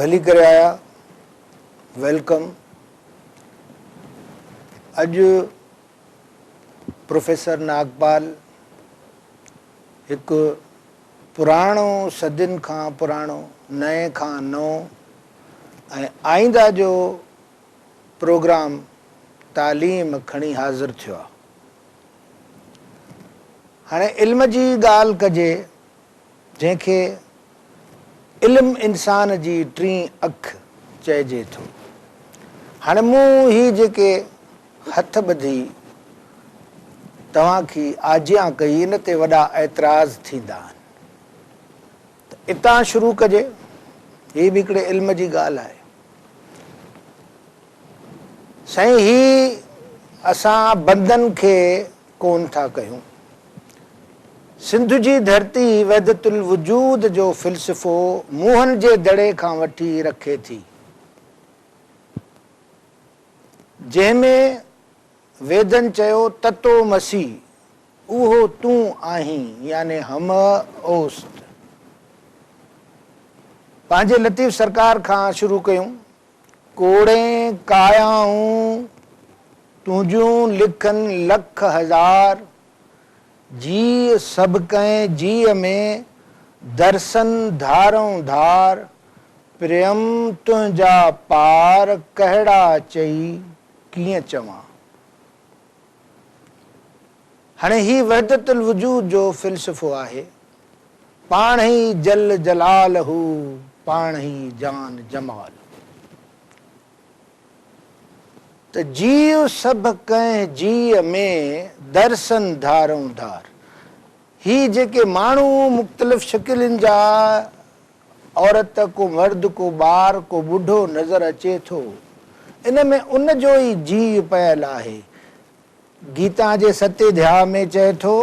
ڀلي ڪري آيا welcome اڄ پروفيسر ناگپال هڪ پراڻو صدين کان پراڻو نئين کان نئون ۽ آئنده جو پروگرام تعليم کڻي حاضر ٿيو آ. هاڻي علم جي ڳالهه ڪجي جنهن کي علم انسان جي ٽين اک چئجي ٿو. هاڻي مون هي جيڪي هٿ ٻڌي توهان کي آجيان ڪئي ان تي وڏا اعتراض ٿيندا آهن ته اتان شروع ڪجي هي به هڪڙي علم جي ڳالهه آهي. سائين هي اسان بندن کي ڪون ٿا ڪيون. سنڌ جي ڌرتي وحدت الوجود جو فلسفو موهن جي دڙي کان وٺي رکي ٿي. جنهن ۾ ويدن چيو تتو مسي اهو تون آهين يعني همه اوست. پنهنجي لطيف سرڪار کان شروع ڪيون. ڪوڙين ڪايائون تنهنجون لکن لک هزار، جيء سڀ ڪنهن جيء ۾ درسن ڌارئون ڌار، پريم تنهنجا پار ڪهڙا چئي ڪيئن چوان. هاڻي هي وحدت الوجود جو فلسفو آهي، پاڻ ئي جل جلاله پاڻ ئي جان جمال. ته جيء سڀ ڪنهن جيء ۾ درسن ڌارئون ڌار. هي جيڪي ماڻهو مختلف شڪلين جا عورت، ڪو مرد، ڪو ٻار، ڪو ٻڍو نظر اچي ٿو، ان ۾ ان جو ئي جيء پيل آهي. گيتا جي ستين ڌياء ۾ چئي ٿو،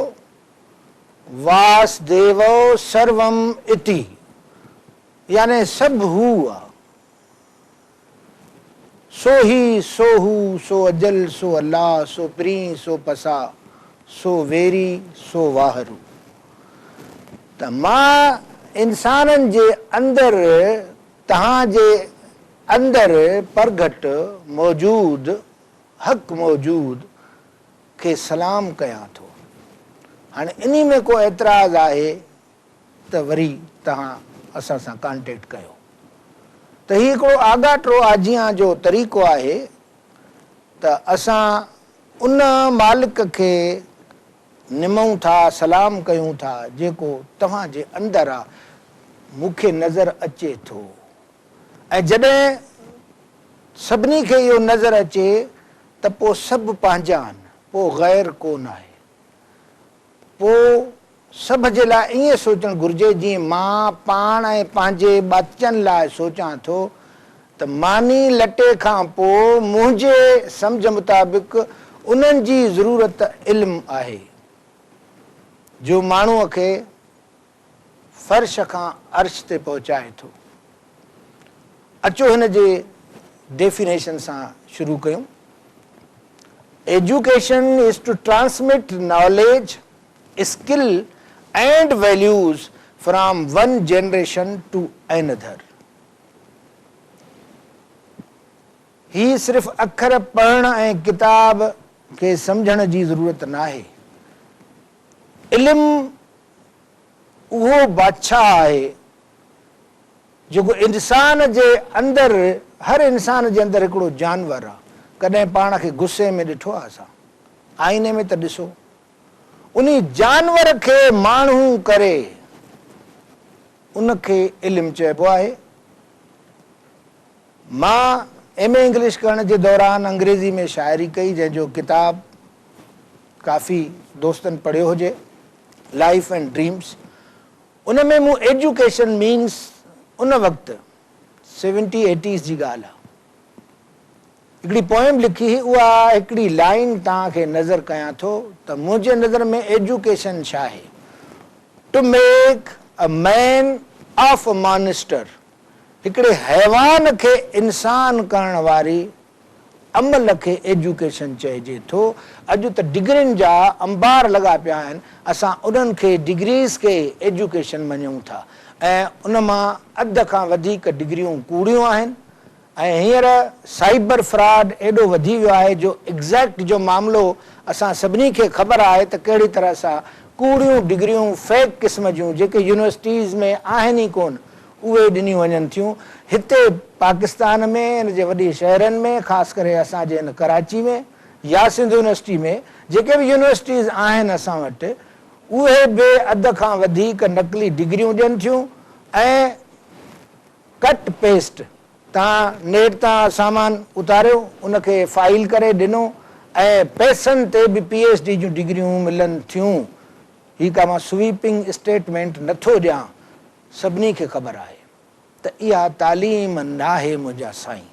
واس ديوو سروم اتي يعني سڀ هو آ. سو هي، سو هو، سو اجل، سو الله، سو پرين، سو پسا، سو ويري، سو واهرو. ته مان انسانن جي اندر توهان جي اندر پرگهٽ موجود حق موجود کي سلام ڪيان ٿو. هاڻي انهي ۾ ڪو اعتراض آهي ته وري توهان اسان سان ڪانٽيڪٽ ڪيو. ته هي هڪڙو آڳاٽو آجيان جو طريقو آهي ته اسان ان مالڪ کي نمئون ٿا، سلام ڪيون ٿا جيڪو توهان جي اندر آ، مون کي نظر اچي ٿو. ۽ جڏهن سڀني کي اهو نظر اچي ته پوء سڀ پنهنجا آهن، پوء غير ڪو ناهي. پوء سڀ جي لاء ائين سوچڻ گهرجي جيئن مان پاڻ ۽ پنهنجي ٻچن لاء سوچان ٿو ته ماني لٽي کان پوء منهنجي سمجهه مطابق انهن جي ضرورت علم آهي جو ماڻهوء کي فرش کان عرش تي پهچائي ٿو. اچو هن جي ڊيفينيشن سان شروع ڪيون. Education is to transmit knowledge, skill and values from one generation to another. هي صرف اکر پڙهڻ ۽ ڪتاب کي سمجهڻ جي ضرورت ناهي. علم اهو بادشاهه آهي جيڪو انسان جي اندر هر انسان جي اندر هڪڙو جانور آ. ڪڏهن پاڻ کي غصي ۾ ڏٺو آ اسان؟ آئيني ۾ ته ڏسو. انهي جانور کي ماڻهو ڪري ان کي علم چئبو آهي. مان ايم اي انگلش ڪرڻ جي دوران انگريزي ۾ شاعري ڪئي جنهن جو ڪتاب ڪافي دوستن پڙهيو هجي لائيف اينڊ ڊريمز ان ۾ مون ايجوڪيشن مينس ان وقت سيونٽي ايٽيز جي ڳالهه آ هڪڙي پوئم لکي هئي اها هڪڙي لائين توهان کي نظر ڪيان ٿو ته منهنجي نظر ۾ ايجوڪيشن ڇا آهي to make a man of a monster هڪڙي حيوان کي انسان ڪرڻ واري عمل کي ايجوڪيشن چئجي ٿو. اڄ ته ڊگرين جا انبار لڳا پيا آهن، اسان انهن کي ڊگريز کي ايجوڪيشن مڃون ٿا. ۽ ان مان اڌ کان وڌيڪ ڊگريون ڪوڙيون آهن ۽ هينئر سائبر فراڊ ايڏو وڌي ويو آهي جو ايگزيڪٽ جو معاملو اسان سڀني کي خبر آهي ته ڪهڙي طرح سان ڪوڙيون ڊگريون فيڪ قسم جون جيڪي يونيورسٽيز ۾ آهن ئي ڪون اهي ڏنيون وڃن ٿيون هتي پاڪستان ۾ ان جي وڏي شهرن ۾ خاص ڪري اسان جي هن ڪراچي ۾ يا سنڌ يونيورسٽي ۾ جيڪي به يونيورسٽيز آهن اسان وٽ اهي به اڌ کان وڌيڪ نقلي ڊگريون ڏين ٿيون ۽ ڪٽ پيسٽ تان نيٽ تان سامان اتاريو ان کي فائيل ڪري ڏنو ۽ پئسن تي به پي ايڇ ڊي جون ڊگريون ملن ٿيون. هي ڪا مان سويپنگ اسٽيٽمينٽ نٿو ڏيان سڀني کي خبر آهي ته اها تعليم ناهي منهنجا سائين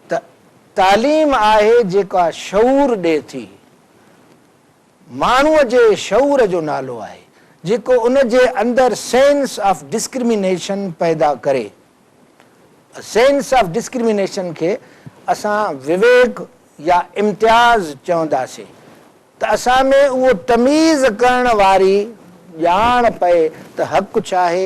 ته تعليم آهي جيڪا شعور ڏي ٿي. ماڻهوء جي شعور جو نالو آهي، جيڪو ان جي اندر سينس آف ڊسڪرمينيشن پيدا ڪري. سينس آف ڊسڪرمينيشن کي اسان وويڪ يا امتياز چونداسين ته اسان ۾ اهو تميز ڪرڻ واري ڄاڻ پئي ته حق ڇا آهي،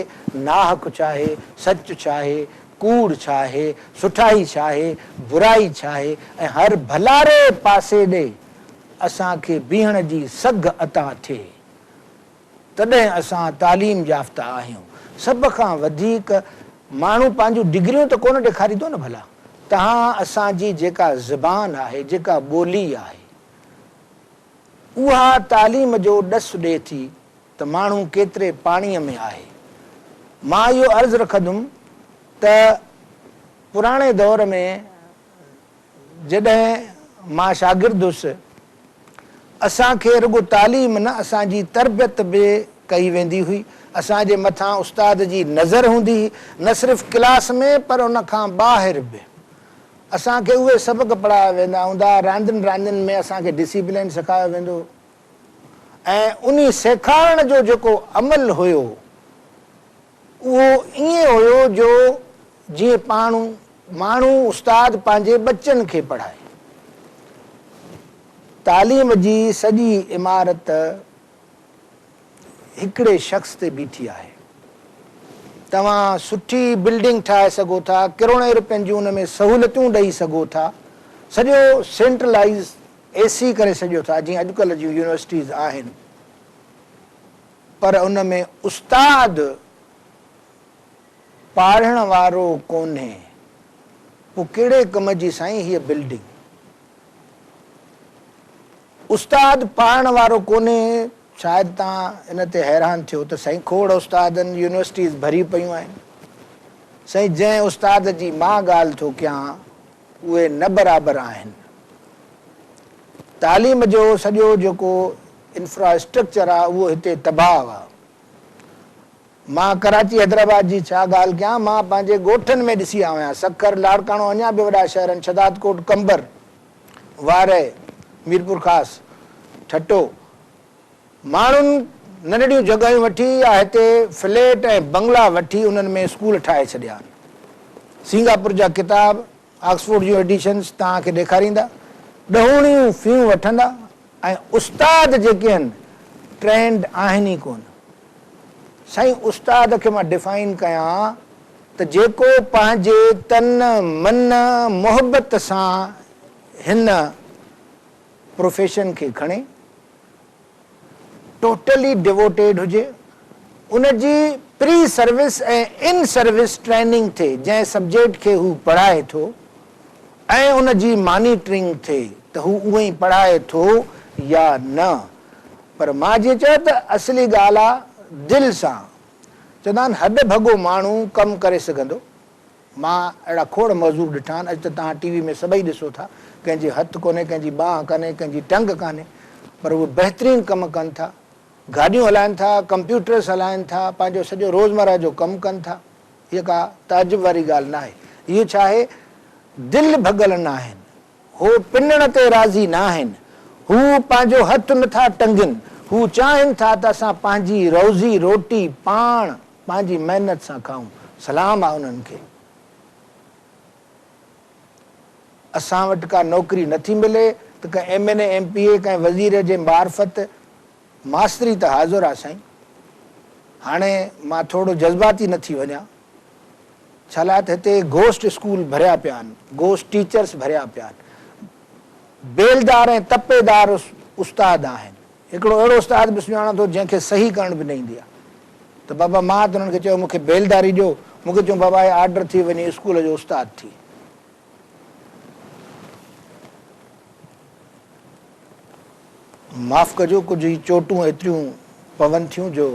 ناحق ڇا آهي، سچ ڇا آهي، ڪوڙ ڇا آهي، سٺائي ڇا آهي، برائي ڇا آهي ۽ هر ڀلاري پاسي ڏي اسان کي بيهڻ جي سگهه عطا ٿئي، تڏهن اسان تعليم يافته آهيون. سڀ کان وڌيڪ ماڻهو پنهنجون ڊگريون ته ڪونه ڏيکاريندو نه ڀلا. تهان اسان جي جيڪا زبان آهي، جيڪا ٻولي آهي، اها تعليم جو ڏس ڏئي ٿي ته ماڻهو ڪيتري پاڻيء ۾ آهي. مان اهو عرض رکندم ته پراڻي دور ۾ جڏهن مان شاگرد هيس، اسان کي رڳو تعليم نه اسان جي تربيت به ڪئي ويندي هئي. اسان جي مٿان استاد جي نظر هوندي هئي، نه صرف ڪلاس ۾ پر ان کان ٻاهر به. اسان کي اهي سبق پڙهايا ويندا هوندا، راندين راندين ۾ اسان کي ڊسيپلين سيکاريو ويندو هو ۽ انهي سيکارڻ جو جيڪو عمل هيو، اهو ائين هيو جو جيئن پاڻ ماڻهو استاد پنهنجي ٻچن کي پڙهائي. تعليم جي سڄي عمارت هڪڙي شخص تي بيٺي آهي. توهان سٺي بلڊنگ ٺاهي سگهو ٿا، ڪروڙين روپين جون ان ۾ سهولتون ڏئي سگهو ٿا، سڄو سينٽرلائيز اي سي ڪري سگهو ٿا جيئن اڄڪلهه جون يونيورسٽيز آهن. پر ان ۾ استاد پاڙهڻ وارو ڪونهي، پوء ڪهڙي ڪم جي سائين هيء بلڊنگ؟ استاد پاڙهڻ وارو ڪونهي، شايد توهان ان تي حيران ٿيو ته سائين کوڙ استادن يونيورسٽيز ڀري پيون آهن. سائين جنهن استاد جي مان ڳالهه ٿو ڪيان اهي نه برابر آهن. تعليم جو سڄو جيڪو انفراسٽرڪچر آ اهو هتي تباهه آ. مان ڪراچي حيدرآباد جي ڇا ڳالهه ڪيان مان پنهنجي ڳوٺن ۾ ڏسي آيو آهيان سکر لاڙڪاڻو اڃا به وڏا شهر آهن شهدادڪوٽ قمبر وارهه ميرپورخاص ٺٽو ماڻهن ننڍڙيون جڳهيون وٺي يا هتي فليٽ ۽ بنگلا وٺي انهن ۾ اسڪول ٺاهي ڇڏيا آهن سنگاپور جا ڪتاب آڪسفورڊ جون ايڊيشنز توهان کي ڏيکاريندا، ڏهوڻيون فيون وٺندا ۽ استاد جيڪي آهن ٽرينڊ آهن ئي ڪونه. سائين استاد کي مان ڊفائن ڪيان ته جيڪو پنهنجي تن من محبت سان هن پروفيشن کي کڻي، ٽوٽلي ڊيووٽيڊ هجي، ان جي pre service ۽ in service training ٿئي جنهن سبجيڪٽ کي هو پڙهائي ٿو ۽ ان جي مانيٽرنگ ٿئي ته هو اونئين پڙهائي ٿو يا نه پر مان جيئن چيو ته اصلي ڳالهه آ دل سان چوندا آهن هڏ ڀڳو ماڻهو ڪم ڪري سگهندو مان اهڙا کوڙ معذور ڏٺا آهن، اڄ ته توهان ٽي وي ۾ سڀئي ڏسو ٿا، ڪنهن جي هٿ ڪونهي، ڪنهن جي ٻانهن ڪانهي، ڪنهن جي ٽنگ ڪانهي، پر اهي بهترين ڪم ڪن ٿا، گاڏيون هلائن ٿا، ڪمپيوٽرس هلائن ٿا، پنهنجو سڄو روزمره جو ڪم ڪن ٿا، هيء ڪا تعجب واري ڳالهه ناهي. اهو ڇا آهي؟ دل ڀڳل ناهن، هو پنڻ تي راضي ناهن، هو پنهنجو هٿ نٿا ٽنگين، هو چاهين ٿا ته اسان پنهنجي روزي روٽي پاڻ پنهنجي محنت سان کائون، سلام آ انهن کي. اسان وٽ ڪا نوڪري نٿي ملي ته ڪنهن M N A, M P A, ڪنهن وزير جي معرفت ماستري ته حاضر آ سائين. هاڻي مان ٿورو جذباتي نه ٿي وڃان، ڇالاء ته هتي گهوسٽ اسڪول ڀريا پيا آهن، گهوسٽ ٽيچرس ڀريا پيا آهن، بيلدار ۽ تپيدار استاد آهن. هڪڙو اهڙو استاد به سڃاڻان ٿو جنهن کي صحيح ڪرڻ به نه ايندي آهي ته بابا مان ته انهن کي چيو مون کي بيلداري ڏيو، مون کي چيو بابا هي آرڊر ٿي وڃي اسڪول جو استاد ٿي. معاف ڪجو ڪجهه هي چوٽون ايتريون پون ٿيون جو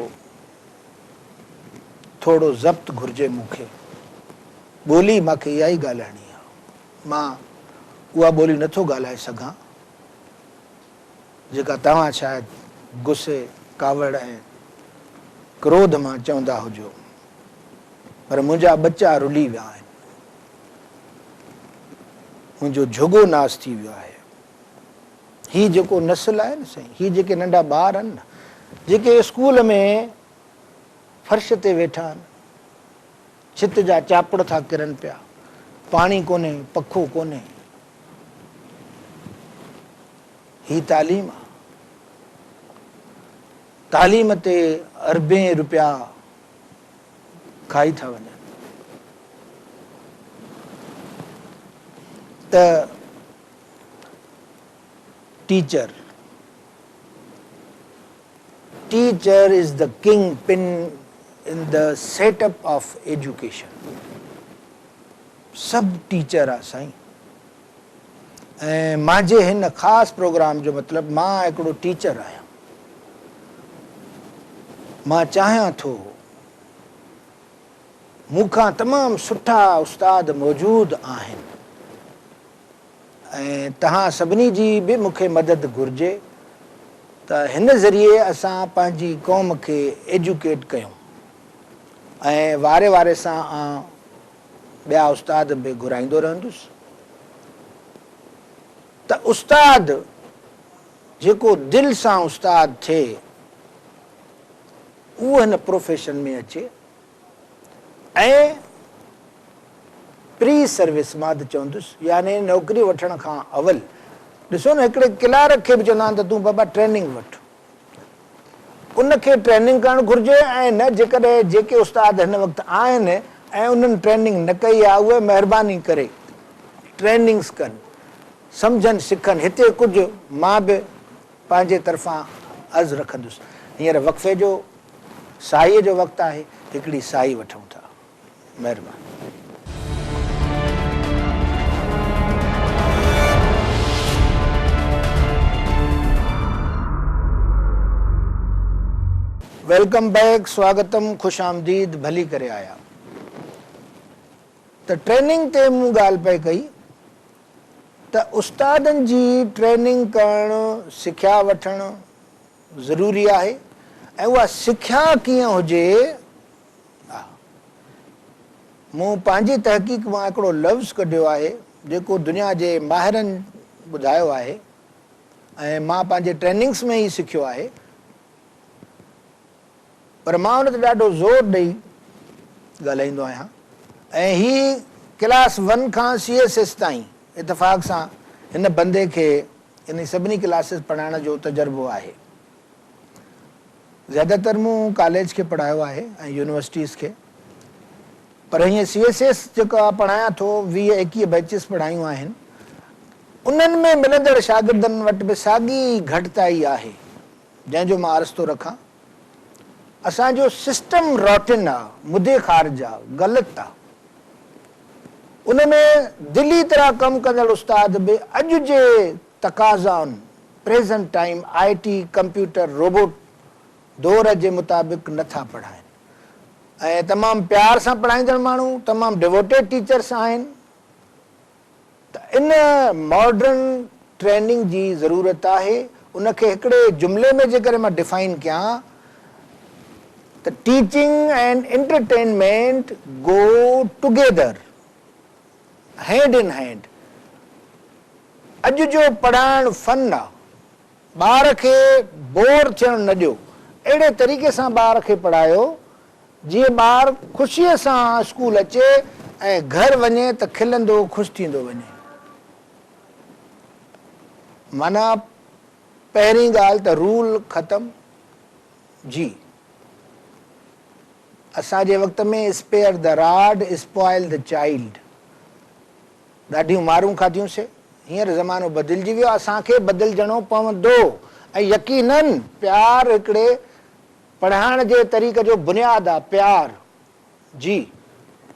ٿورو ضبط گهرجي مون کي. ٻولي مان کي اها ئي ڳالهائڻي آ. مان اها ٻولي نه ٿو ڳالهائي سگهان جيڪا توهان شايد غصي، ڪاوڙ ۽ ڪروڌ مان چوندا هجو. پر منهنجا ٻچا رلي ويا آهن. منهنجو جهڳو ناس ٿي ويو آهي. هي جيڪو نسل آهي نه سائين، هي جيڪي ننڍا ٻار آهن نه، جيڪي اسڪول ۾ فرش تي ويٺا آهن، ڇت جا چاپڙ ٿا ڪرن پيا، پاڻي ڪونهي، پکو ڪونهي، هي تعليم آ. تعليم تي اربين روپيا کائي ٿا وڃن ته teacher teacher is the king pin in the set up of education سڀ ٽيچر آ سائين ۽ مانجي هن خاص پروگرام جو مطلب مان هڪڙو ٽيچر آهيان مان چاهيان ٿو مون کان تمام سٺا استاد موجود آهن ۽ توهان سڀني جي به مون کي مدد گهرجي ته هن ذريعي اسان پنهنجي قوم کي ايجوڪيٽ ڪيون ۽ واري واري سان آن ٻيا استاد به گهرائيندو رهندس ته استاد جيڪو دل سان استاد ٿئي اهو هن پروفيشن ۾ اچي ۽ پري سروس مان ته چوندس يعني نوڪري وٺڻ کان اول ڏسو نه هڪڙي ڪلارڪ کي به چوندا آهن ته تون بابا ٽريننگ وٺ ان کي ٽريننگ ڪرڻ گهرجي ۽ نه جيڪڏهن جيڪي استاد هن وقت آهن ۽ انهن ٽريننگ نه ڪئي آهي اهي مهرباني ڪري ٽريننگس ڪن سمجهن سکن هتي ڪجهه مان به پنهنجي طرفان عرض رکندس. هينئر وقفي جو ساهيء جو وقت آهي، هڪڙي ساهي وٺون ٿا. مهرباني. Welcome back, سواگتم، خوش آمديد، ڀلي ڪري آيا. ته ٽريننگ تي مون ڳالهه پئي ڪئي ته استادن جي ٽريننگ ڪرڻ، سکيا وٺڻ، ضروري آهي ۽ اها سکيا ڪيئن هجي؟ ها مون پنهنجي تحقيق مان هڪڙو لفظ ڪڍيو آهي جيڪو دنيا جي ماهرن ٻڌايو آهي ۽ مان پنهنجي ٽريننگس ۾ ئي سکيو آهي پر مان ان تي ڏاڍو زور ڏئي ڳالهائيندو آهيان ۽ هي ڪلاس ون کان سي ايس ايس تائين اتفاق سان هن بندي کي انهي سڀني ڪلاسز پڙهائڻ جو تجربو آهي. زياده تر مون ڪاليج کي پڙهايو آهي ۽ يونيورسٽيز کي پر هيئن سي ايس ايس جيڪا پڙهايان ٿو 20 21 بيچز پڙهايون آهن انهن ۾ ملندڙ شاگردن وٽ به ساڳي گهٽتائي آهي جنهن جو مان عرض ٿو رکان اسان جو سسٽم راٽن آ مدي خارج آ غلط آ ان ۾ دلي طرح ڪم ڪندڙ استاد به اڄ جي تقاضائن present time I T computer robot دور جي مطابق نه ٿا پڙهائن ۽ تمام پيار سان پڙهائيندڙ ماڻهو تمام ڊيووٽيڊ ٽيچرس آهن ته ان ماڊرن ٽريننگ جي ضرورت آهي، ان کي هڪڙي جملي ۾ جيڪڏهن مان ڊفائن ڪيان ته teaching and entertainment go together, hand in hand. اڄ جو پڙهائڻ فن آ، ٻار کي بور ٿيڻ نه ڏيو، اهڙي طريقي سان ٻار کي پڙهايو جيئن ٻار خوشيء سان اسڪول اچي ۽ گهر وڃي ته کلندو خوش ٿيندو وڃي. معنيٰ پهرين ڳالهه ته رول ختم، جي. اسان جي وقت ۾ spare the rod spoil the child ڏاڍيون مارون کاڌيون سي. هينئر زمانو بدلجي ويو آهي، اسان کي بدلجڻو پوندو ۽ يقيناً پيار هڪڙي پڙهائڻ جي طريقي جو بنياد آهي، پيار. جي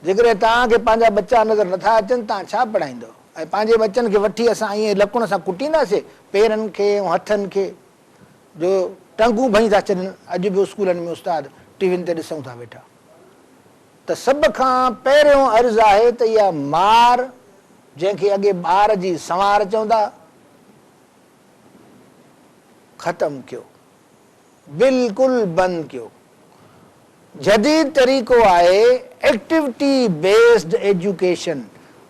جيڪڏهن توهان کي پنهنجا ٻچا نظر نٿا اچن توهان ڇا پڙهائيندؤ ۽ پنهنجي ٻچن کي وٺي اسان ائين لڪڻ سان ڪٽينداسي پيرن کي ۽ هٿن کي جو ٽنگون ڀڃي ٿا ڇڏن اڄ به اسڪولن ۾ استاد ٽي وين تي ڏسون ٿا ويٺا ته سڀ کان پهريون عرض آهي ته اها مار جنهن کي اڳي ٻار جي سنوار چوندا ختم ڪيو. بلڪل بند ڪيو. جديد طريقو آهي ايڪٽيوٽي بيسڊ ايجوڪيشن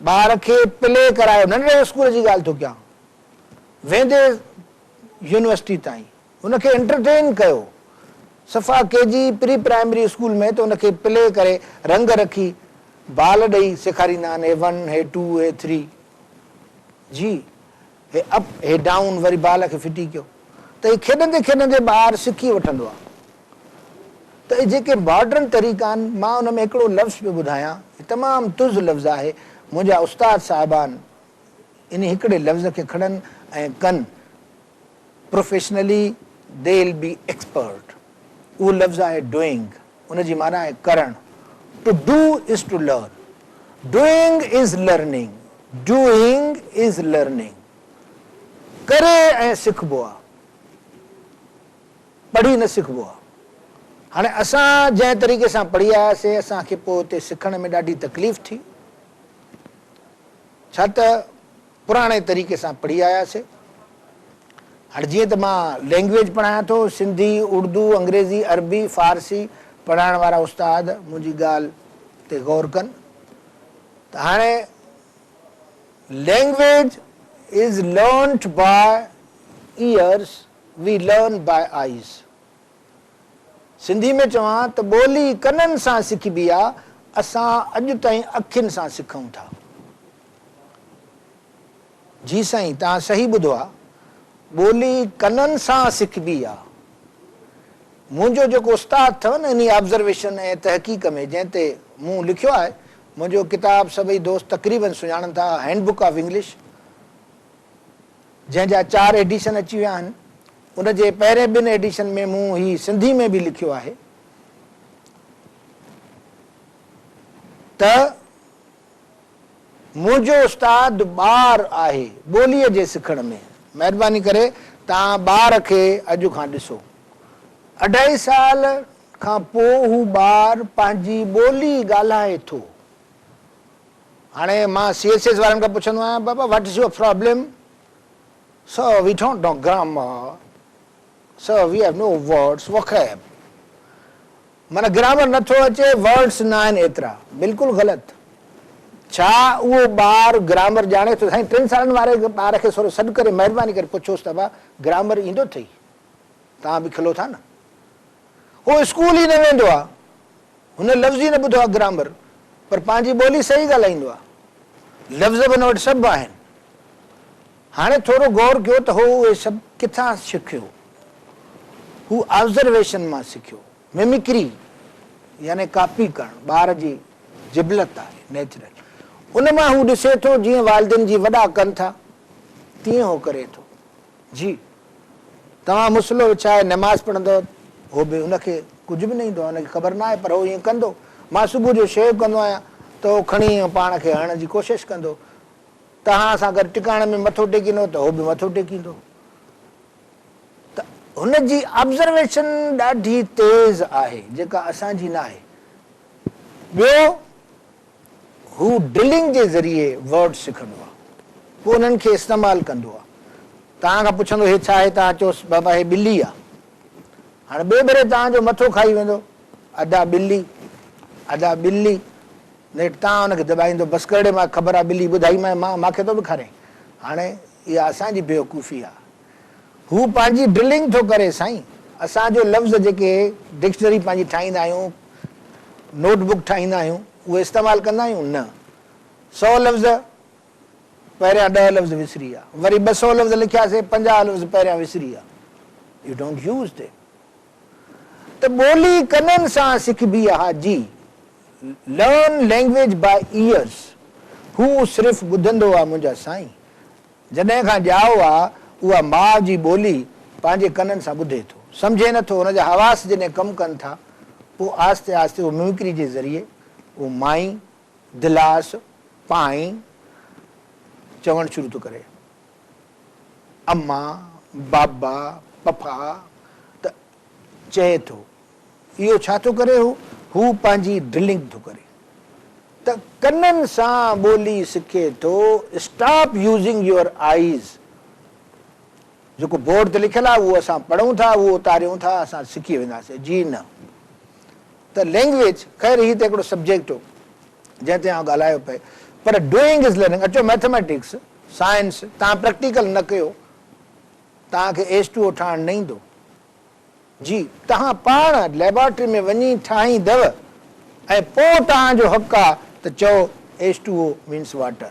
ٻار کي پلي ڪرايو ننڍڙي اسڪول جي ڳالهه ٿو ڪيان ويندي يونيورسٽي تائين ان کي انٽرٽين ڪيو صفا ڪي جي پري پرائمري اسڪول ۾ ته ان کي پلي ڪري رنگ رکي بال ڏئي سيکاريندا آهن هي ون هي ٽو هي ٿري جي هي اپ هي ڊائون وري بال کي ڦٽي ڪيو ته هي کيڏندي کيڏندي ٻار سکي وٺندو آهي ته اهي جيڪي ماڊرن طريقا آهن مان ان ۾ هڪڙو لفظ پيو ٻڌايان هي تمام تز لفظ آهي منهنجا استاد صاحبان انهي هڪڙي لفظ کي کڻن ۽ ڪن professionally they will be expert اهو لفظ آهي ڊوئنگ ان جي معنيٰ آهي ڪرڻ to do is to learn doing is learning doing is learning ڪري ۽ سکبو آ پڙهي نه سکبو آ هاڻي اسان جنهن طريقي سان پڙهي آياسي اسان کي پوء اتي سکڻ ۾ ڏاڍي تڪليف ٿي ڇا ته پراڻي طريقي سان پڙهي آياسي. هاڻي جيئن ته مان لينگويج پڙهايان ٿو، سنڌي، اردو، انگريزي، عربي، فارسي پڙهائڻ وارا استاد منهنجي ڳالهه تي غور ڪن ته هاڻي language is learnt by ears we learn by eyes Sindhi ۾ چوان ته ٻولي ڪنن سان سکبي آ، اسان اڄ تائين اکين سان سکون ٿا. جي سائين توهان صحيح ٻڌو آ، ٻولي ڪنن سان سکبي آ. منهنجو جيڪو استاد اٿو نه انهي آبزرويشن ۽ تحقيق ۾ جنهن تي مون لکيو آهي، منهنجو ڪتاب سڀئي دوست تقريبن سڃاڻن ٿا هينڊ بڪ آف انگلش جنهن جا چار ايڊيشن اچي ويا آهن، ان جي پهرين ٻن ايڊيشن ۾ مون هي سنڌي ۾ به لکيو آهي ته منهنجو استاد ٻار آهي ٻوليء جي سکڻ ۾. مهرباني ڪري توهان ٻار کي اڄ کان ڏسو. اڍائي سال کان پوء هو ٻار پنهنجي ٻولي ڳالهائي ٿو. هاڻي مان سي ايس ايس وارن کان پڇندو آهيان بابا what is your problem? Sir we don't know grammar. Sir we have no words vocab. معنيٰ گرامر نه ٿو اچي ورڊس نه آهن ايترا. بلڪل غلط. ڇا اهو ٻار گرامر ڄاڻي ٿو؟ سائين ٽن سالن واري ٻار کي ٿورو سڏ ڪري مهرباني ڪري پڇوس ته ابا گرامر ايندو اٿئي؟ توهان به کلو ٿا نه. هو اسڪول ئي نه ويندو آ. هن لفظ ئي نه ٻڌو آ گرامر پر پنهنجي ٻولي صحيح ڳالهائيندو آ. لفظ به هن وٽ سڀ آهن. هاڻي ٿورو غور ڪيو ته هو اهي سڀ ڪٿان سکيو؟ هو آبزرويشن مان سکيو. ممڪري يعني ڪاپي ڪرڻ ٻار جي جبلت آهي، نيچرل. ان مان هو ڏسي ٿو جيئن والدين جي وڏا ڪن ٿا تيئن هو ڪري ٿو. جي توهان مصلو وڇائي نماز پڙهندؤ هو به ان کي ڪجهه به نه ايندو آهي ان کي خبر نه آهي پر هو ائين ڪندو. مان صبح جو شيو ڪندو آهيان ته هو کڻي پاڻ کي هڻڻ جي ڪوشش ڪندو. توهان سان گڏ ٽڪاڻي ۾ مٿو ٽيڪيندو ته هو به مٿو ٽيڪيندو. ته هن جي آبزرويشن ڏاڍي تيز آهي جيڪا اسان جي ناهي. ٻيو هو ڊرلنگ جي ذريعي ورڊ سکندو آهي پوء انهن کي استعمال ڪندو آهي. توهان کان پڇندو هي ڇا آهي توهان چئوس بابا هي ٻلي آهي. هاڻي ٻئي ڀيري توهان جو مٿو کائي ويندو ادا ٻلي ادا ٻلي نيٺ توهان ان کي دٻائيندو بس ڪرڙي مان خبر آهي ٻلي ٻڌائي مانء مان مانکي ٿو ڏکارين. هاڻي اها اسان جي بيوقوفي آهي. هو پنهنجي ڊرلنگ ٿو ڪري سائين. اسان جو لفظ جيڪي ڊڪشنري پنهنجي ٺاهيندا آهيون، نوٽ بڪ ٺاهيندا آهيون، اهي استعمال ڪندا آهيون؟ نه. سئو لفظ پهريان ڏهه لفظ وسري ويا. وري 200 لفظ لکياسي 50 لفظ پهريان وسري ويا. You don't use them. ته ٻولي ڪنن سان سکبي آ جي Learn language by ears هو صرف ٻڌندو آ منهنجا سائين جڏهن کان ڄائو آ اها ماء جي ٻولي پنهنجي ڪنن سان ٻڌي ٿو سمجهي نه ٿو هن جا حواس جڏهن ڪم ڪن ٿا پوء آهستي آهستي اهو ممڪري جي ذريعي اهو مائي دلاس پائين چوڻ شروع ٿو ڪري اما بابا پپا ته چئي ٿو اهو ڇا ٿو ڪري هو؟ هو پنهنجي ڊرلنگ ٿو ڪري ته ڪنن سان ٻولي سکي ٿو اسٽاپ يوزنگ your eyes جيڪو بورڊ تي لکيل آهي اهو اسان پڙهون ٿا اهو اتاريون ٿا اسان سکي وينداسين جي نه ته لينگويج خير هي ته هڪڙو سبجيڪٽ هو جنهن تي آئون ڳالهايو پئي پر ڊوئنگ is learning اچو ميٿميٽڪس سائنس توهان پريڪٽيڪل نه ڪيو توهان کي ايس ٽو او ٺاهڻ نه ايندو جي توهان پاڻ ليبارٽري ۾ وڃي ٺاهيندؤ ۽ پوء توهان جو حق آ ته چئو H two O means water.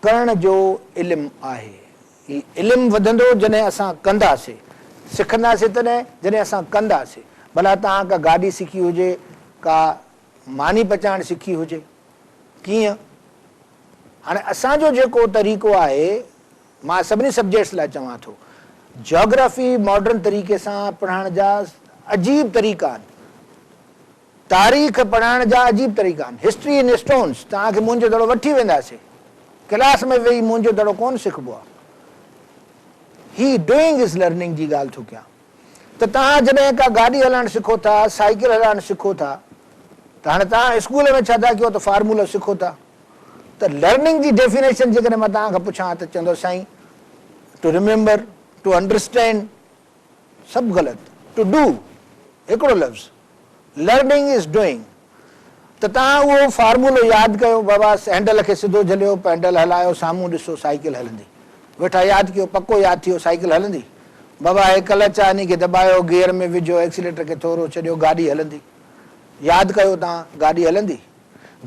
ڪرڻ جو علم آهي. هي علم وڌندو جڏهن اسان ڪنداسي. سکنداسي تڏهن جڏهن اسان ڪنداسي. ڀلا توهان ڪا گاڏي سکي هجي، ڪا ماني پچائڻ سکي هجي. ڪيئن؟ هاڻي اسان جو جيڪو طريقو آهي مان سڀني سبجيڪٽس لاء چوان ٿو. جاگرافي ماڊرن طريقي سان پڙهائڻ جا عجيب طريقا آهن. تاريخ پڙهائڻ جا عجيب طريقا آهن. هسٽري ان اسٽونس توهان کي موهن جو دڙو وٺي وينداسين. ڪلاس ۾ ويهي موهن جو دڙو ڪونه سکبو آهي. هي ڊوئنگ is learning جي ڳالهه ٿو ڪيان ته توهان جڏهن ڪا گاڏي هلائڻ سکو ٿا، سائيڪل هلائڻ سکو ٿا ته هاڻي توهان اسڪول ۾ ڇا ٿا ڪيو ته فارمولو سکو ٿا. ته لرننگ جي ڊيفينيشن جيڪڏهن مان توهان کان پڇان ته چوندؤ سائين ٽو ريميمبر، ٽو انڊرسٽينڊ، سڀ غلط، ٽو do هڪڙو لفظ، لرننگ is doing ته توهان اهو فارمولو ياد ڪيو بابا هينڊل کي سڌو جهليو پينڊل هلايو سامهون ڏسو سائيڪل هلندي ويٺا ياد ڪيو پڪو ياد ٿي ويو سائيڪل هلندي بابا هي ڪلچ آهي انهي کي دٻايو گيئر ۾ وجهو ايڪسيليٽر کي ٿورو ڇڏيو گاڏي هلندي ياد ڪيو توهان گاڏي هلندي.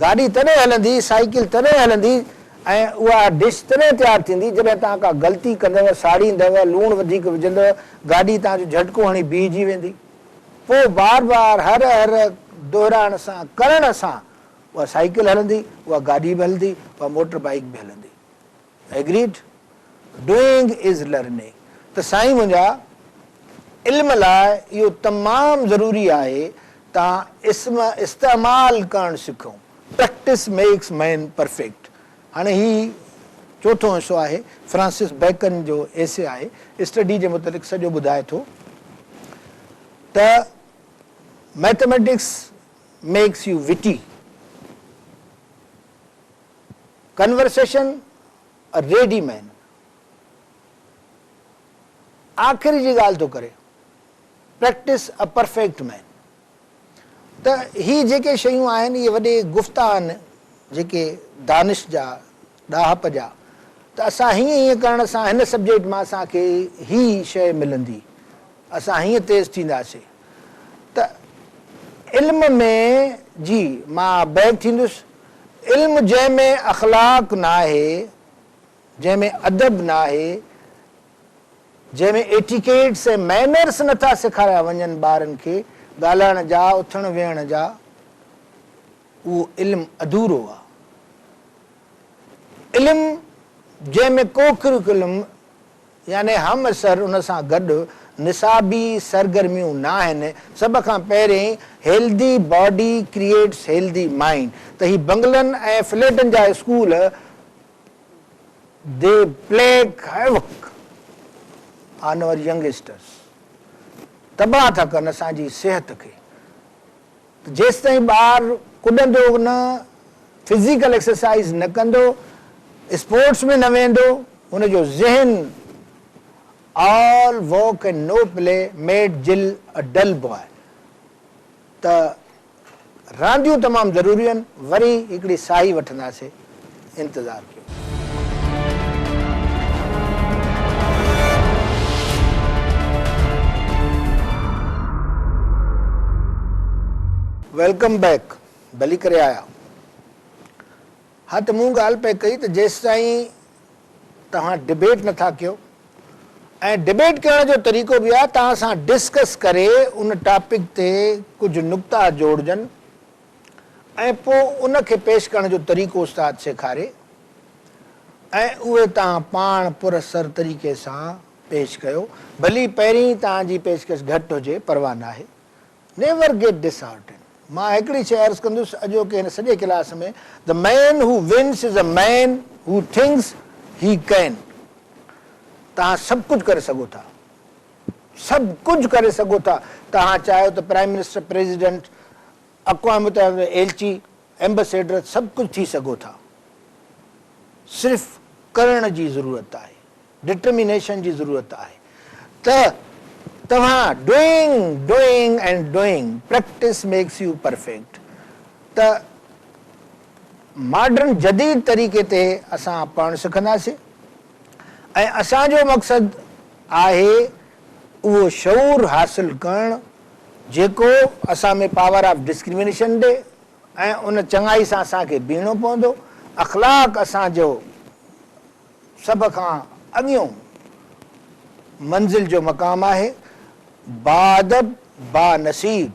گاڏي تڏهن هلندي، سائيڪل تڏهن هلندي ۽ اها ڊش تڏهن تيار ٿيندي جڏهن توهان ڪا غلطي ڪندؤ، ساڙيندؤ، لوڻ وڌيڪ وجهندؤ، گاڏي توهان جو جهٽڪو هڻي بيهجي ويندي. پوء بار بار هر هر دهرائڻ سان، ڪرڻ سان اها سائيڪل هلندي، اها گاڏي به هلندي، اها موٽر بائيڪ به هلندي. Agreed? Doing is learning ته سائين منهنجا علم لاء اهو تمام ضروري آهي ته اسم استعمال ڪرڻ سکون Practice makes man perfect هاڻي هي چوٿون حصو آهي فرانسس بيڪن جو ايسي آهي اسٽڊي جي متعلق سڄو ٻڌائي ٿو ته Mathematics makes you witty. Conversation a ready man آخر جي ڳالهه ٿو ڪري پريڪٽس ا پرفيڪٽ مين ته هي جيڪي شيون آهن اهي وڏي گفتا آهن جيڪي دانش جا ڏاهپ جا ته اسان هيئن هيئن ڪرڻ سان هن سبجيڪٽ مان اسان کي هي شيء ملندي اسان هيئن تيز ٿينداسي ته علم ۾ جي مان بيڪ ٿيندس علم جنهن ۾ اخلاق ناهي، جنهن ۾ ادب ناهي، جنهن ۾ ايٽيڪيٽس ۽ مينرس نٿا سيکاريا وڃن ٻارن کي ڳالهائڻ جا، اٿڻ ويهڻ جا، اهو علم اڌورو آ. علم جنهن ۾ ڪو ڪريڪولم يعني همعصر ان سان گڏ نصابي سرگرميون ناهن، سڀ کان پهرين healthy body creates healthy mind ته هي بنگلن ۽ فليٽن جا school they plague havoc on our youngsters تباهه ٿا ڪن اسان جي صحت کي. ته جيستائين ٻار ڪڏندو نه، فزيڪل ايڪسرسائيز نه ڪندو، اسپورٽس ۾ نه ويندو، هن جو ذهن all work and no play made Jill a dull boy ته رانديون تمام ضروري آهن، وري هڪڙي ساهي وٺنداسين، انتظار ڪيو. Welcome back ڀلي ڪري آيا. ها ته مون ڳالهه پئي ڪئي ته جيستائين توهان ڊبيٽ نٿا ڪيو ۽ ڊبيٽ ڪرڻ جو طريقو به آهي توهان سان ڊسڪس ڪري ان ٽاپڪ تي ڪجهه نقطا جوڙجن ۽ پوء ان کي پيش ڪرڻ جو طريقو استاد سيکاري ۽ اهي توهان پاڻ پر اثر طريقي سان پيش ڪيو ڀلي پهرين توهان جي پيشڪش گهٽ هجي پرواهه ناهي Never get disheartened. مان هڪڙي شيء عرض ڪندس اڄوڪي هن سڄي class ۾ The man who wins is a man who thinks he can. توهان سڀ ڪجهه ڪري سگهو ٿا. سڀ ڪجهه ڪري سگهو ٿا. توهان چاهيو ته پرائم منسٽر، پريزيڊنٽ، اقوام متحده ۾ ايلچي، ايمبسيڊر سڀ ڪجهه ٿي سگهو ٿا. صرف ڪرڻ جي ضرورت آهي. ڊٽرمينيشن جي ضرورت آهي ته توهان doing doing and doing practice makes you perfect ته ماڊرن جديد طريقي تي اسان پڙهڻ سکنداسين ۽ اسان جو مقصد آهي اهو شعور حاصل ڪرڻ جيڪو اسان ۾ پاور آف ڊسڪرمينيشن ڏي ۽ ان چڱائي سان اسان کي بيهڻو پوندو اخلاق اسان جو سڀ کان اڳيون منزل جو مقام آهي، باادب بانصيب،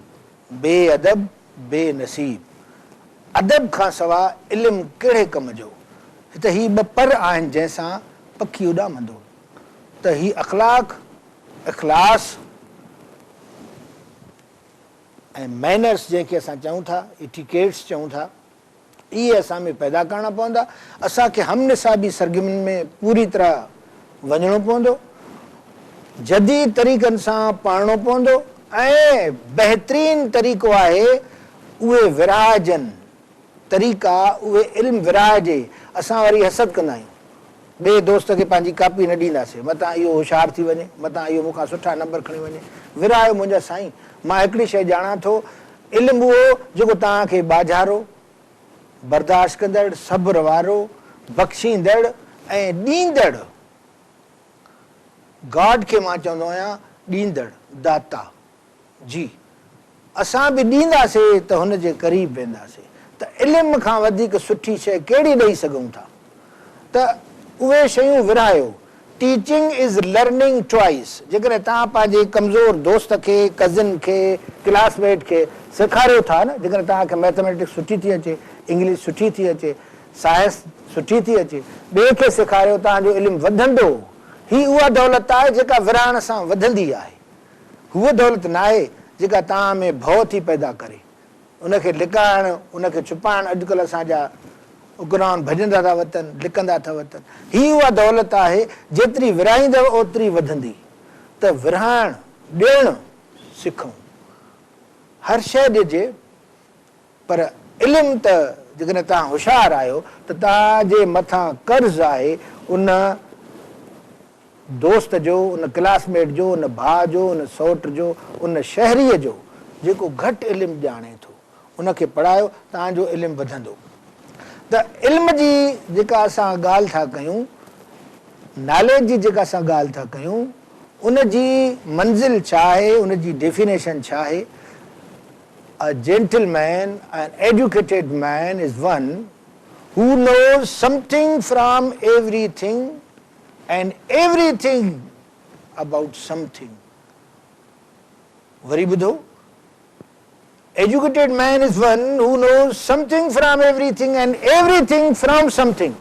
بي ادب بي نصيب. ادب کان سوا علم ڪهڙي ڪم جو؟ ته هي ٻه پر آهن جنهن سان پکي اڏامندو. ته هي اخلاق، اخلاص ۽ مينرس جنهن کي اسان چئون ٿا، ايٽيڪيٽس چئون ٿا، اهي اسان ۾ پيدا ڪرڻا پوندا. اسان کي هم نصابي سرگرمين ۾ پوري طرح وڃڻو پوندو. جديد طريقن سان پڙهڻو پوندو ۽ بهترين طريقو آهي اهي ورهائجن طريقا اهي علم ورهائجي اسان وري حسد ڪندا آهيون ٻئي دوست کي پنهنجي ڪاپي نه ڏينداسين متان اهو هوشيار ٿي وڃي متان اهو مون کان سٺا نمبر کڻي وڃي ورهايو منهنجا سائين مان هڪڙي شيء ڄاڻان ٿو علم اهو جيڪو توهان کي ٻاجهارو، برداشت ڪندڙ، صبر وارو، بخشيندڙ ۽ ڏيندڙ، گاڊ کي مان چوندو آهيان ڏيندڙ، داتا، جي اسان به ڏينداسي ته هن جي قريب وينداسي ته علم کان وڌيڪ سٺي شيء ڪهڙي ڏئي سگهون ٿا ته اهي شيون ورهايو ٽيچنگ از لرننگ ٽوائس جيڪڏهن توهان پنهنجي ڪمزور دوست کي، ڪزن کي، ڪلاس ميٽ کي سيکاريو ٿا نه، جيڪڏهن توهان کي مئٿميٽڪس سٺي ٿي اچي، انگلش سٺي ٿي اچي، سائنس سٺي ٿي اچي، ٻئي کي سيکاريو توهان جو علم وڌندو. هي اها دولت آهي جيڪا ورهائڻ سان وڌندي آهي. هوء دولت ناهي جيڪا توهان ۾ ڀؤ ٿي پيدا ڪري. ان کي لڪائڻ، ان کي ڇپائڻ اڄڪلهه اسان جا حڪمران ڀڄندا ٿا وتن، لڪندا ٿا وتن. هي اها دولت آهي، جيتري ورهائيندؤ اوتري وڌندي. ته ورهائڻ، ڏيڻ سکون. هر شيء ڏجي، پر علم ته جيڪڏهن توهان هوشيار آهيو ته توهان جي مٿان قرض آهي ان دوست جو، ان ڪلاس ميٽ جو، ان ڀاء جو، ان سئوٽ جو، ان شهريء جو جيڪو گهٽ علم ڄاڻي ٿو، ان کي پڙهايو، توهان جو علم وڌندو. ته علم جي جيڪا اسان ڳالهه ٿا ڪيون، ناليج جي جيڪا اسان ڳالهه ٿا ڪيون، ان جي منزل ڇا آهي، ان جي ڊيفينيشن ڇا آهي؟ A gentleman, an educated man is one who knows something from everything and everything about something. وري ٻڌو، Educated man is one who knows something from everything and everything from something.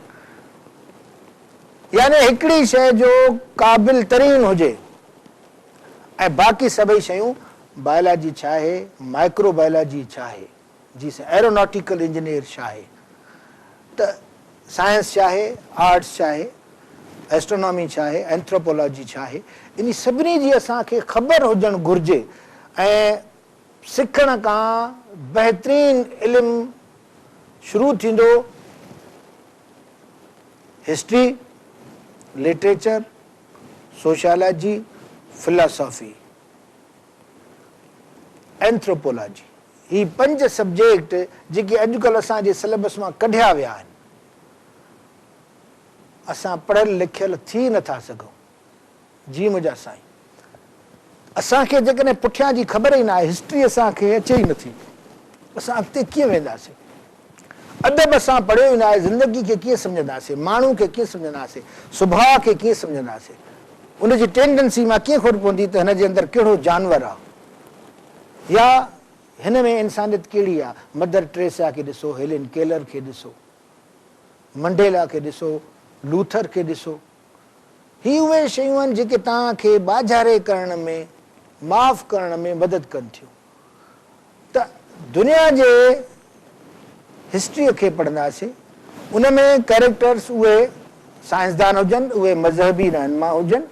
يعني هڪڙي شيء جو قابل ترين هجي ۽ باقي سڀئي شيون بائلاجي ڇا آهي، مائڪرو بائلاجي ڇا آهي، جي سائين ايروناٽيڪل انجنيئر ڇا آهي ته سائنس ڇا آهي، آرٽس ڇا آهي، ايسٽرونامي ڇا آهي، اينٿروپولاجي ڇا آهي، انهي سڀني جي اسان کي خبر هجڻ گهرجي ۽ سکڻ کان بهترين علم شروع ٿيندو history, literature, sociology, philosophy. Anthropology, هي پنج سبجيڪٽ جيڪي اڄڪلهه اسان جي سليبس مان ڪڍيا ويا آهن، اسان پڙهيل لکيل ٿي نه ٿا سگهون. جي منهنجا سائين. اسان کي جيڪڏهن پٺيان جي خبر ئي نه آهي، هسٽري اسان کي اچي ئي نٿي، اسان اڳتي ڪيئن وينداسين؟ ادب اسان پڙهيو ئي نه آهي، زندگي کي ڪيئن سمجهنداسين؟ ماڻهو کي ڪيئن سمجهنداسين؟ سڀاء کي ڪيئن سمجهنداسين؟ ان جي ٽينڊنسي مان ڪيئن خبر پوندي ته هن جي اندر ڪهڙو جانور آ يا هن ۾ انسانيت ڪهڙي آ؟ مدر ٽريسا کي ڏسو، هيلن ڪيلر کي ڏسو، منڊيلا کي ڏسو، لوٿر کي ڏسو. هي اهي شيون آهن جيڪي توهان کي ٻاجهاري ڪرڻ ۾، معاف ڪرڻ ۾ مدد ڪن ٿيون. ته دنيا جي هسٽريء کي پڙهنداسين، ان ۾ ڪئريڪٽرس اهي سائنسدان هجن، اهي مذهبي رهنما هجن،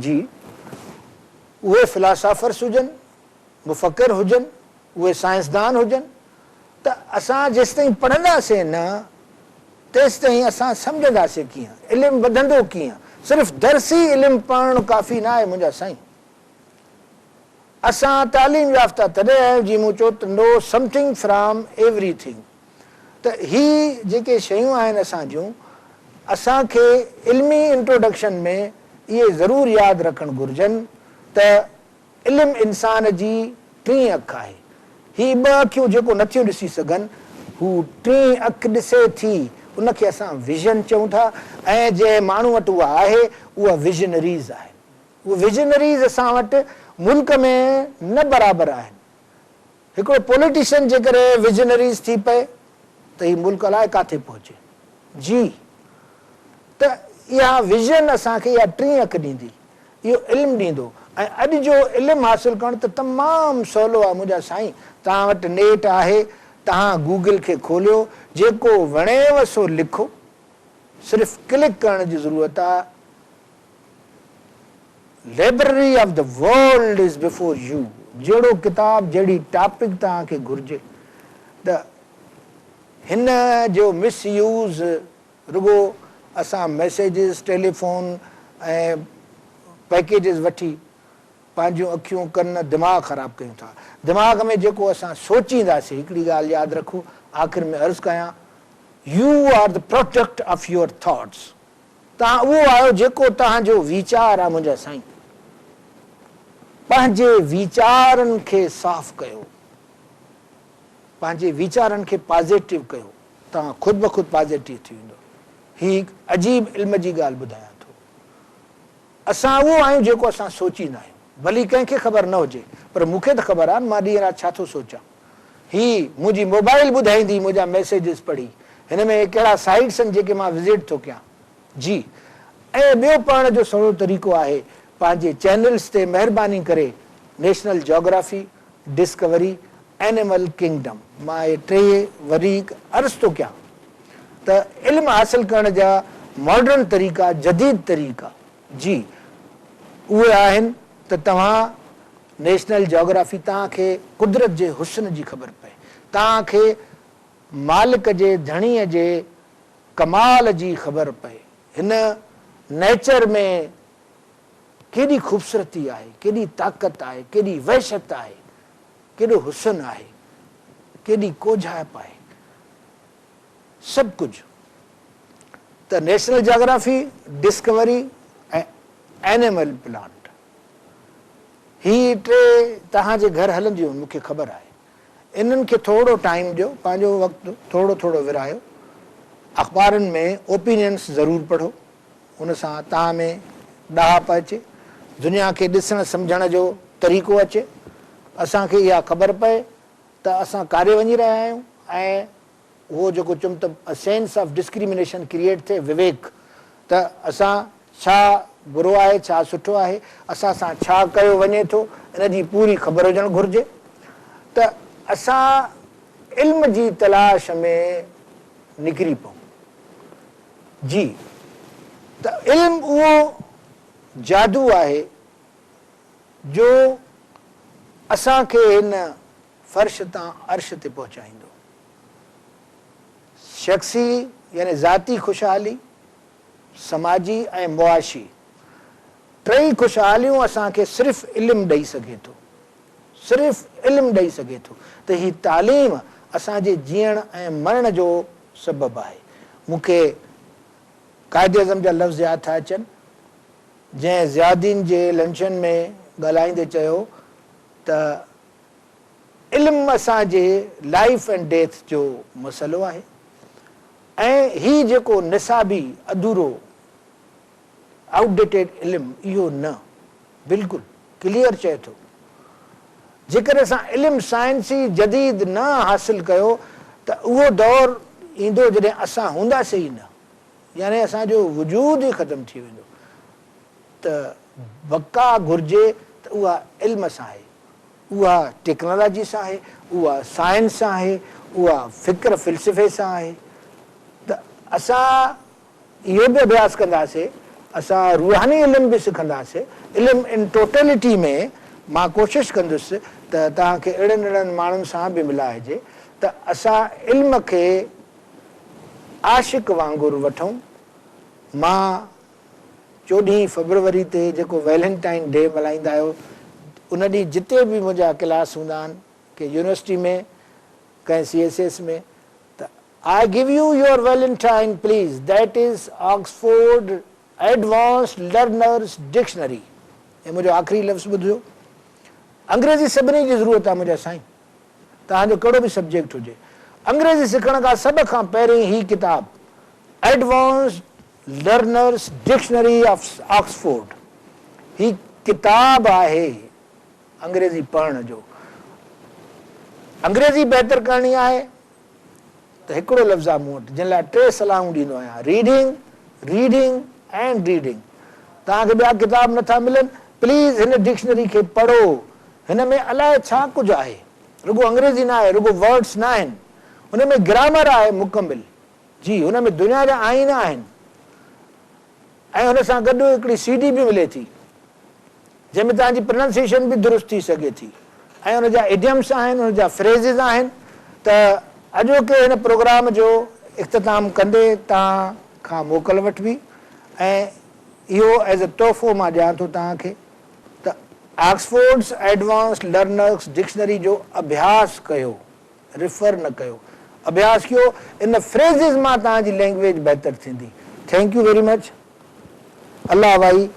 جي اهي فلاسافرس هجن، مفڪر هجن، اهي سائنسدان هجن ته اسان جيستائين پڙهنداسين نه تيستائين اسان سمجهنداسين ڪيئن؟ علم وڌندو ڪيئن؟ صرف درسي علم پڙهڻ ڪافي نه آهي منهنجا سائين. اسان تعليم يافته تڏهن آهيون جيئن مون چيو ته نو سمٿنگ فرام ايوري ٿنگ ته هي جيڪي شيون آهن اسان جون اسان کي علمي انٽروڊڪشن ۾ اهي ضرور ياد رکڻ گهرجن ته علم انسان جي ٽين اک آهي. هي ٻه اکيون جيڪو نٿيون ڏسي سگهن، هو ٽين اک ڏسي ٿي، ان کي اسان ويزن چئون ٿا ۽ جنهن ماڻهو وٽ اها آهي، اها ويزنريز آهن. اهي ويزنريز اسان وٽ ملڪ ۾ نه برابر آهن. هڪڙو پوليٽيشن جيڪڏهن ويزنريز ٿي پئي ته هي ملڪ الائي ڪاٿي پهچي. جي ته اها ويزن اسان کي اها ٽين اک ڏيندي. اهو علم ڏيندو ۽ اڄ جو علم حاصل ڪرڻ ته تمام سولو آهي منهنجا سائين توهان وٽ نيٽ آهي توهان گوگل کي کوليو جيڪو وڻيو سو لکو صرف ڪلڪ ڪرڻ جي ضرورت آهي library of the world is before you جهڙو ڪتاب جهڙي ٽاپڪ توهان کي گهرجي ته هن جو مس يوز رڳو اسان ميسيجز، ٽيليفون ۽ پئڪيجز وٺي پنهنجون اکيون، ڪن، دماغ خراب ڪيون ٿا. دماغ ۾ جيڪو اسان سوچينداسين، هڪڙي ڳالهه ياد رکو، آخر ۾ عرض ڪيان، You are the product of your thoughts توهان اهو آهيو جيڪو توهان جو ويچار آهي منهنجا سائين. پنهنجي ويچارن کي صاف ڪيو. پنهنجي ويچارن کي پازيٽو ڪيو. توهان خود بخود پازيٽو ٿي ويندؤ. هي هڪ عجيب علم جي ڳالهه ٻڌايان ٿو. اسان اهو آهيون جيڪو اسان سوچيندا آهيون. ڀلي ڪنهن کي خبر نه هجي پر مون کي ته خبر آهي نه مان ڏينهن رات ڇا ٿو سوچان. هي منهنجي موبائل ٻڌائيندي منهنجا ميسيجز پڙهي هن ۾ ڪهڙا سائيٽس آهن جيڪي مان وزٽ ٿو ڪيان. جي ۽ ٻيو پڙهڻ جو سهڻو طريقو آهي پنهنجي چينلز تي مهرباني ڪري national geography, discovery, animal kingdom مان اهي ٽيئي وري عرض ٿو ڪيان ته علم حاصل ڪرڻ جا ماڊرن طريقا جديد طريقا جي اهي آهن ته توهان نيشنل جاگرافي توهان کي قدرت جي حسن جي خبر پئي توهان کي مالڪ جي ڌڻيء جي ڪمال جي خبر پئي هن نيچر ۾ ڪيڏي خوبصورتي آهي ڪيڏي طاقت آهي ڪيڏي وحشت آهي ڪيڏو حسن آهي، ڪيڏي ڪوجهائپ آهي، سڀ ڪجهه ته national geography, Discovery ۽ animal planet هي ٽي توهان جي گهر هلنديون آهن مون کي خبر آهي. انهن کي ٿورو ٽائيم ڏيو، پنهنجو وقت ٿورو ٿورو ورهايو، اخبارن ۾ اوپينينس ضرور پڙهو، ان سان توهان ۾ ڏاهپ اچي، دنيا کي ڏسڻ سمجهڻ جو طريقو اچي، اسان کي اها خبر پئي ته اسان ڪاڏي وڃي رهيا آهيون ۽ اهو جيڪو چيم ته A sense of discrimination create ٿئي، وويڪ، ته اسان ڇا برو آهي ڇا سٺو آهي، اسان سان ڇا ڪيو وڃي ٿو، ان جي پوري خبر هجڻ گهرجي ته اسان علم جي تلاش ۾ نڪري پئون. جي ته علم اهو جادو آهي جو اسان کي هن فرش تان عرش تي پهچائيندو. شخصي يعني ذاتي خوشحالي، سماجي ۽ معاشي ٽئي خوشحاليون اسان کي صرف علم ڏئي سگهي ٿو. صرف علم ڏئي سگهي ٿو ته هي تعليم اسان جي جيئڻ ۽ مرڻ جو سبب آهي. مون کي قائداعظم جا لفظ ياد ٿا اچن جنهن ضياء الدين جي لنچن ۾ ڳالهائيندي چيو ته علم اسان جي لائيف اينڊ ڊيٿ جو مسئلو آهي ۽ هي جيڪو نصابي اڌورو آئوٽ ڊيٽيڊ علم اهو نه بلڪل ڪليئر چئي ٿو جيڪڏهن اسان علم سائنسي جديد نه حاصل ڪيو ته اهو دور ايندو جڏهن اسان هونداسين ئي نه يعني اسان جو وجود ئي ختم ٿي ويندو ته بقا گهرجي ته اها علم سان آهي اها ٽيڪنالاجي سان آهي اها سائنس سان آهي اها فڪر فلسفي سان آهي ته اسان اهو به اڀياس ڪنداسي، اسان روحاني علم به سکنداسي، علم ان ٽوٽلٽي ۾ مان ڪوشش ڪندس ته توهان کي اهڙن اهڙن ماڻهن سان به ملائجي ته اسان علم کي عاشق وانگر وٺون. مان چوڏهين فبروري تي جيڪو ويلنٽائن ڊي ملهائيندا آهيو ان ڏينهن جتي به منهنجا ڪلاس هوندا آهن ڪنهن يونيورسٽي ۾ ڪنهن سي ايس ايس ۾ ته I give you your Valentine please that is Oxford Advanced Learners Dictionary هي منهنجو آخري لفظ ٻڌجو انگريزي سڀني جي ضرورت آهي منهنجا سائين توهان جو ڪهڙو به سبجيڪٽ هجي انگريزي سکڻ کان سڀ کان پهرين هي ڪتاب Advanced Learners Dictionary of Oxford هي ڪتاب آهي انگريزي پڙهڻ جو انگريزي بهتر ڪرڻي آهي ته هڪڙو لفظ آهي مون وٽ جنهن لاء ٽي صلاحون ڏيندو آهيان ريڊنگ، ريڊنگ اينڊ ريڊنگ. توهان کي ٻيا ڪتاب نه ٿا ملن پليز هن ڊڪشنري کي پڙهو هن ۾ الائي ڇا ڪجهه آهي رڳو انگريزي نه آهي رڳو ورڊس نه آهن هن ۾ گرامر آهي مڪمل جي هن ۾ دنيا جا آئينا آهن ۽ هن سان گڏ هڪڙي سي ڊي به ملي ٿي جنهن ۾ توهان جي پرننسيشن به درست ٿي سگهي ٿي ۽ ان جا ايڊيمس آهن ان جا فريزز آهن ته اڄوڪي هن پروگرام جو اختتام ڪندي توهان کان موڪل وٺبي ۽ اهو ايز اي تحفو مان ڏيان ٿو توهان کي ته آڪسفورڊس ايڊوانسڊ لرنرس ڊڪشنري جو اڀياس ڪيو ريفر نه ڪيو اڀياس ڪيو ان فريزز مان توهان جي لينگويج بهتر ٿيندي thank you very much Allah Y.